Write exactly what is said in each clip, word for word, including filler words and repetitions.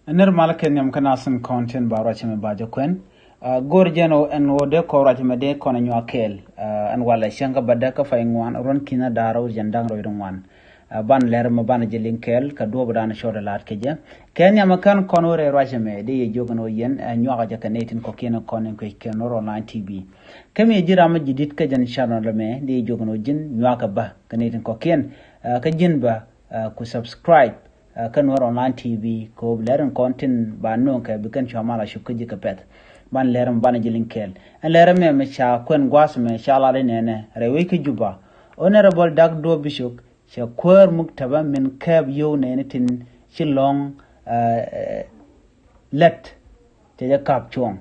Nir mal kɛ nhiam kä nasin kɔn tin ba ruac mɛ ba jɛ kuɛn. Go̱r jɛn ɣöö ɛn ɣöö dee kɔn ruac mɛ dee kɔn nyuak kɛɛl. Ɛn walɛ cäŋ kä bädä kä pay ŋuan ruɔ̱n ki̱n a da̱r ɣöö jɛn da̱ŋ rɛw ŋuan. Ban lɛr mɛ ban jɛ liŋ kɛɛl kɛ duɔ̱ɔ̱p dan cɔɔd laat kɛ jɛ. Kɛ nhiam kän kɔn ɣöö rɛy ruac mɛ dee yɛ jiök ɛn ɣöö yɛn nyuak jɛ kɛ nɛy tin kɔ̱kiɛn kɔn in kuec kɛn ɣöö online T V. Kä mi ji̱ ram mɛ ji̱ di̱t kä jɛn channel mɛ dee yɛ jiök ɛn ɣöö ji̱n nyuak kɛ bä kɛ nɛy tin kɔ̱kiɛn. Kä ji̱n bä ku subscribe kä Nuɛr Online T V kɛ ɣöö bi lɛr in kɔn tin ba nööŋ kɛ bi kɛn cua mal a cop kä ji̱ kɛ pɛ̈th. Ban lɛr mi ban ji̱ liŋ kɛɛl. Ɛn lɛr mɛ mɛ ca kuɛn gua̱a̱th mɛ ca lat in nɛnɛ rɛy wec kä Juba. Honorable Dak Duɔp Bicok cɛ kuäär muk täpä min kɛɛp yio̱w nɛɛni tin ci lɔ̱ŋ lät cɛ jɛ ka̱p cuɔ̱ŋ.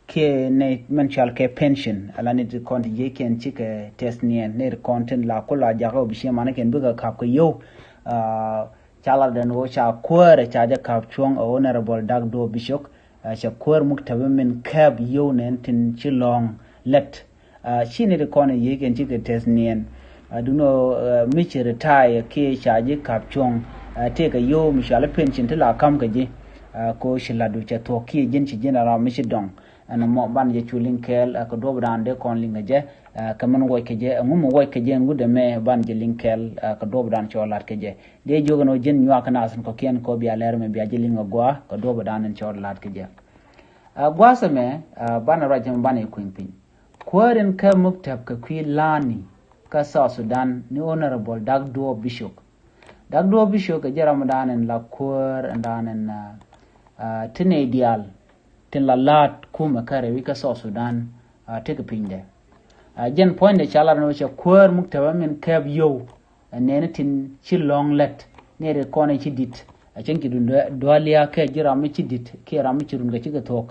Kiɛ nɛ mɛn cual kɛ pension ala ni ti kɔn ti jiɛ kiɛn cikɛ tɛth niɛn ni ti kɔn tin la kula jakä bi ciɛ mani kɛn bikɛ kap kɛ yow. Ca la den wo ca kuäärɛ ca jɛ kap cuɔ̱ŋ a Honorable Dak Duɔp Bicok. Ca kuäär muk täpä min kap yow nɛn tin ci lɔ̱ŋ lät. Ci ni ti kɔn yiek ɛn cikɛ tɛth niɛn. Dun ɔ mi ci retire kiɛ ca ji̱ kap cuɔ̱ŋ. Tëëkɛ yow mi cual pension ti la kam kɛ ji̱. Ko ci lat du cɛ thuɔ̱k kiɛ ji̱n ci ji̱n a ram mi ci dɔŋ. Ɛn mɔ ban jɛ cu liŋ kɛɛl kɛ duɔp dan dee kɔn liŋ kɛ jɛ. Kɛ mɛn wuɔc kɛ jɛ ɛŋu mi wuɔc kɛ jɛ ɛn wut ɛmɛ ban jɛ liŋ kɛɛl kɛ duɔp dan cɔ lat kɛ jɛ. Dee jiök ɛn ɔ ji̱n nyuak kɛ nath in kɔ̱kiɛn kɔ bia lɛr mɛ bia jɛ liŋ kɛ gua kɛ duɔp dan in cɔ lat kɛ jɛ. Gua̱a̱th ɛmɛ ban ruac ɛmɛ ban ɛ kui̱n piny. Kuäär in kä muk täp kɛ kui̱ la̱a̱ni kä South Sudan ni Honorable Dak Duɔp Bicok. Dak Duɔp Bicok kɛ jɛ ram dan in la kuäär in dan in ti nɛy diaal tin la la̱a̱t kumɛ kä rɛwi kä South Sudan. Tekɛ pinydɛ jɛn puɔ̱nydɛ ca lar ni wä cɛ kuäär muk täpä min kɛp yow. Nɛni tin ci lɔ̱ŋ lät ni ri kɔn ci dit. A cäŋ ci dun dualia kɛ ji̱ ram mi ci dit kiɛ ram mi ci run kɛ cikɛ thuɔ̱k.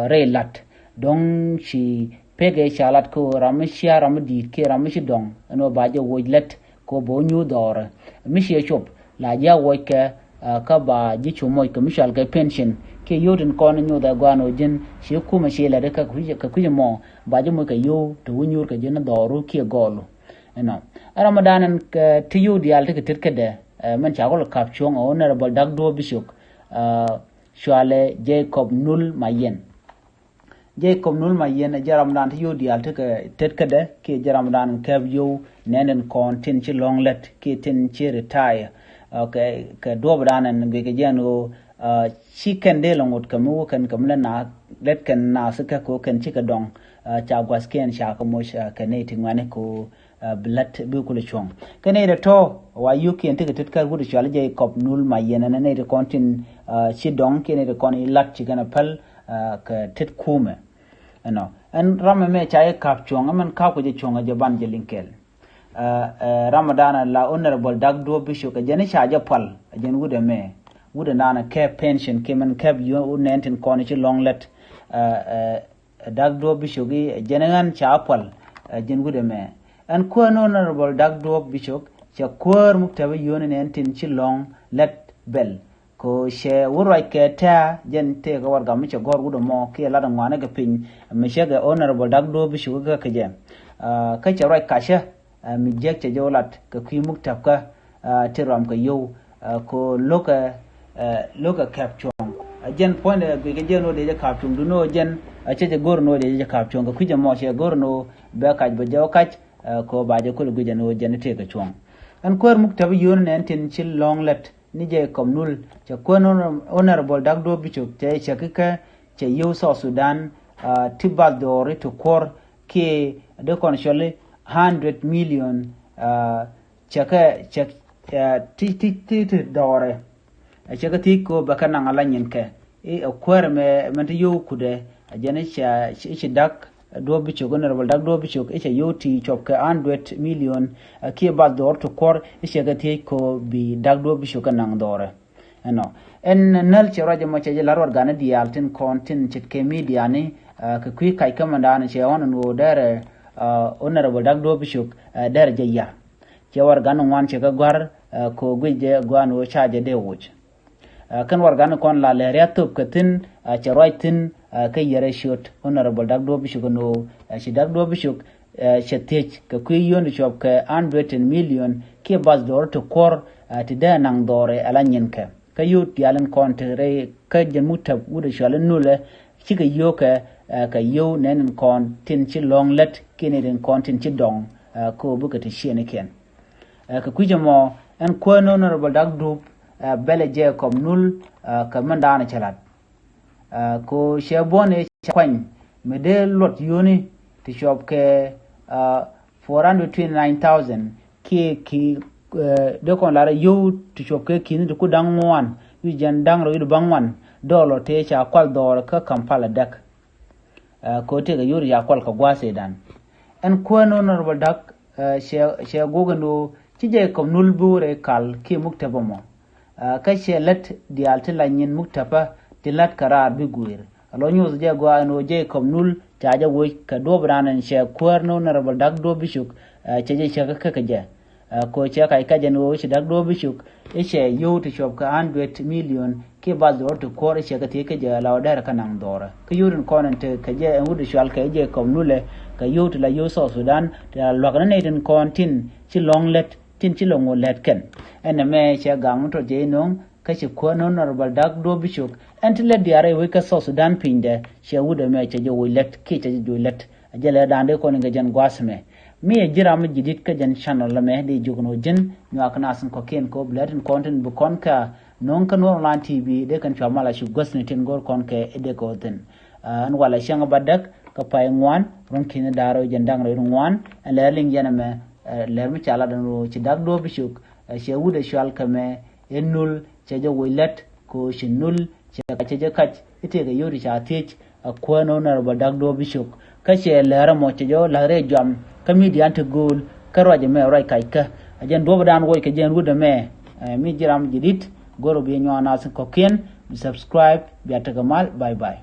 Rɛy lat dɔ̱ŋ ci pekɛ ca lat kä ram mi cia ram mi dit kiɛ ram mi ci dɔŋ ɛn ɣöö ba jɛ woc lät kɛ ɣöö bɛ wä nyuur dhɔrɛ mi ciɛ cop la jia woc kɛ. Kä ba ji̱ cu moc kɛ mi cual kɛ pension kiɛ yio̱w tin kɔn nyuur dhɛ gɔaa ni ɣöö ji̱n ci kumɛ ci lät kɛ kui̱c mɔ ba ji̱ moc kɛ yio̱w ti wä nyuur kɛ ji̱n dhɔru kiɛ gɔɔlu. Ɛnɔ ɛ Ramadan ɛn kɛ ti yio̱w diaal ti kɛ tet kädɛ. Mɛn ca kɔl kap cuɔ̱ŋ ɛ Honorable Dak Duɔp Bicok. Cualɛ Jacob Nul Mayen. Jacob Nul Mayen ɛ jɛ Ramadan ti yio̱w diaal ti kɛ tet kädɛ kiɛ jɛ Ramadan kɛp yio̱w nɛn ɛn kɔn tin ci lɔ̱ŋ lät kiɛ tin ci retire. Kɛ duɔp dan ɛn guic kɛ jɛ ɛn ɣöö ci kɛn dee lɛ ŋot kɛ mi wä kɛn kɛ mi lɛ na lät kɛn na si kɛ kɛ wä kɛn ci kɛ dɔŋ. Ca gua̱th kiɛn ca kɛ moc kɛ nɛy ti ŋuani kɛ ɣöö bi lät bi kulɛ cuɔ̱ŋ. Kä nɛy ti tɔ̱ wa yio̱kiɛn ti kɛ tet kär wut cual jɛ kɔp Nul Mayen ɛn nɛy ti kɔn tin ci dɔŋ kiɛ nɛy ti kɔn ilat ci kɛn a päl kɛ tet kumɛ. Ɛnɔ ɛn ram ɛmɛ ca jɛ kap cuɔ̱ŋ ɛmɛn kap kɛ jɛ cuɔ̱ŋ ɛ jɛ ban jɛ liŋ kɛl. Ramadan la Honorable Dak Duɔp Bicok ɛ jɛn ca jɛ pal ɛ jɛn wut ɛmɛ wut ɛndan kɛp pension kiɛ mɛn kɛp yio̱w nɛn tin kɔn ci lɔ̱ŋ lät. Dak Duɔp Bicok i̱ jɛn ɣän ca pal. Jɛn wut ɛmɛ ɛn kuäär ni Honorable Dak Duɔp Bicok cɛ kuäär muk täpä yio̱w nɛn tin ci lɔ̱ŋ lät bɛl. Ko cɛ wut ruac kɛ tɛ̈ jɛn tëëkɛ warɛgak mi cɛ gɔ̱r wut ɛmɔ kiɛ lat ɛŋuani kɛ piny mi cɛ kɛ Honorable Dak Duɔp Bicok kɛ kɛ jɛ. Kä cɛ ruac kacä mi jiäk cɛ jɛ wä lat kɛ kui̱ muk täpkä ti ruam kɛ yio̱w. Ko lo̱kɛ lo̱kɛ kɛp cuɔ̱ŋ. Jɛn puɔ̱nydɛ guic kɛ jɛn wä dee jɛ kap cuɔ̱ŋ duni wä jɛn cɛ jɛ go̱r ni wä dee jɛ kap cuɔ̱ŋ kɛ kui̱ jɛ mɔ cɛ go̱r ni wä bɛ kac bɛ jɛ wä kac. Ko ba jɛ kul guic jɛn wä jɛn tëëkɛ cuɔ̱ŋ. Ɛn kuäär muk täpä yio̱w nɛn tin ci lɔ̱ŋ lät ni jɛ kɔp Nul cɛ kuäär ni Honorable Dak Duɔp Bicok cɛ cɛ kikä cɛ yio̱w South Sudan. Ti bath dɔɔri ti kuɔr kiɛ dee kɔn cɔli hundred million. Cɛ kɛ cɛ ti ti ti ti dɔɔrɛ. Cɛ kɛ thiec ko bɛ kɛ naŋ ala nyin kɛ i̱ ɛ kuäär mɛ mɛn ti yio̱w kudɛ. Ɛ jɛn i̱ ci Dak Duɔp Bicok, Honorable Dak Duɔp Bicok i̱ cɛ yio̱w ti cuɔp kɛ hundred million. Kiɛ bath dɔɔr ti kuɔr i̱ cɛ kɛ thiec ko bi Dak Duɔp Bicok kɛ naŋ dɔɔrɛ. Ɛnɔ ɛn näl cɛ ruac ɛmɔ cɛ jɛ la̱r warɛgakni diaal tin kɔn tin ce̱tkɛ midiani. Kɛ kui̱ kac kä mɛndan cɛ ɣɔn ɛn ɣöö dɛrɛ Honorable Dak Duɔp Bicok dɛrɛ jɛ yar. Cɛ warɛgakni ŋuan cɛ kɛ gua̱r. Ko guic jɛ gua̱a̱n ɣöö ca jɛ dee woc. Kɛn warɛgakni kɔn la lɛ riath thöp kɛ thi̱n. Cɛ ruac thi̱n kä yɛrɛ ciöt Honorable Dak Duɔp Bicok ɛn ɣöö ci Dak Duɔp Bicok cɛ thiec kɛ kui̱ yio̱w ti cuɔp kɛ hundred million kiɛ bath dɔɔr ti kuɔr ti dee naŋ dhɔɔrɛ ala nyin kɛ. Kä yio̱w diaal in kɔn te rɛy kä jɛn muktäp wut ɛ cɔal in nulɛ, cikɛ yio̱wkɛ kɛ yio̱w nɛn in kɔn tin ci lɔ̱ŋ lät kiɛ nɛn in kɔn tin ci dɔŋ kɛ ɣöö bikɛ te ciëënikiɛn. Kɛ kui̱c ɛmɔ, ɛn kuäär ni Honorable Dak Duɔ̱ɔ̱p, Bɛlɛ Jɛɛkɔb Nul, kɛ mɛn daanɔ cɛ la̱t. Kɛ ɣöö cɛ buɔ̱n ëë cɛ kuany mi dee luɔt yio̱wni ti cuɔp kɛ four hundred twenty nine thousand kiɛ ki̱ dee kɔn lar yio̱w ti cuɔp kɛ ki̱ni ti ku da̱ŋ ŋuan wi̱c jɛn da̱ŋ rɛw wi̱c ba̱ŋ ŋuan dɔlɔ tëë ca kual dhɔɔr kä Kampala däk. Kɛ ɣöö tëëkɛ yio̱w ti ca kual kɛ gua̱a̱th ëëdan. Ɛn kuäär ni Honorable Dak cɛ guɔk ɛn ɣöö ci Jɛɛkɔb Nul bi wä rɛy kal kiɛ muktäp ɛmɔ. Kä cɛ lät diaal ti la nyin muktäpä ti la̱t kɛ raar bi guëër. A lɔ nyuuth jɛ gɔaa ɛn ɣöö Jɛɛkɔb Nul ca jɛ woc kɛ duɔ̱ɔ̱p raan ɛn cɛ kuäär ni Honorable Dak Duɔ̱ɔ̱p Bicuk cɛ jɛ cäk kä kɛ jɛ. Kɛ ɣöö cɛ kac kɛ jɛ ɛn ɣöö ci Dak Duɔ̱ɔ̱p Bicuk i̱ cɛ yio̱w ti cuɔp kɛ hundred million kiɛ bath dhɔr ti kuɔr i̱ cɛ kɛ thiec kä jɛ la ɣöö derɛ kä naŋ dhɔrä. Kä yio̱w tin kɔn ɛn te kɛ jɛ ɛn wut i̱ cual kɛ Jɛɛkɔb Nulɛ kɛ yio̱w ti la yio̱w South Sudan ti la luäk ni nɛy tin kɔn tin ci lɔ̱ŋ lät tin ci lɔ̱ŋ wä lät kɛn. Ɛn ɛmɛ cɛ gaŋ mi tɔt jɛ inɔ̱ŋ kä ci kuäär ni Honorable Dak Duɔ̱ɔ̱p Bicuk ɛn ti lät diaal rɛy wec kä South Sudan pinydɛ cɛ wut ɛmɛ cɛ jɛ woc lät kiɛ cɛ jɛ joc lät. A jɛ lɛ da̱a̱n dee kɔn in kɛ jɛn gua̱a̱th ɛmɛ. Mi ɛ ji̱ ram mi ji̱ di̱t kä jɛn channel ɛmɛ dee jiök ni wä ji̱n nyuak nath in kɔ̱kiɛn kɛ ɣöö bi lät in kɔn tin bi kɔn kɛ nöŋ kä Nuɔr Online T V dee kɛn cua mal a cu guäthni tin go̱r kɔn kɛ i̱ dee kɛ wä thi̱n. Ɛn walɛ cäŋ ɛ ba däk kä pay ŋuan ruɔ̱n ki̱ni da̱ŋ rɛw jɛn da̱ŋ rɛw ŋuan ɛn lɛr liŋ yɛn ɛmɛ. Lɛr mi ca lat ɛn ɣöö ci Dak Duɔ̱ɔ̱p Bicuk cɛ wut ɛ cual kɛ mɛ i̱ Nul cɛ jɛ woc lät kɛ ɣöö ci Nul cɛ kac cɛ jɛ kac i̱ tëëkɛ yio̱w ti ca thiec. A kuäär ni Honorable Dak Duɔ̱ɔ̱p Bicuk kä cɛ lɛr ɛmɔ cɛ jɛ wä la̱k rɛy juam kä midia ti gööl kä ruac ɛmɛ ruac kac kä. A jɛn duɔ̱ɔ̱pdan woc kɛ jɛn wut ɛmɛ. Mi ji̱ ram ji̱ di̱t go̱r ɔ bi nyuak nath in kɔ̱kiɛn bi subscribe bia tekɛ mal. Bye bye.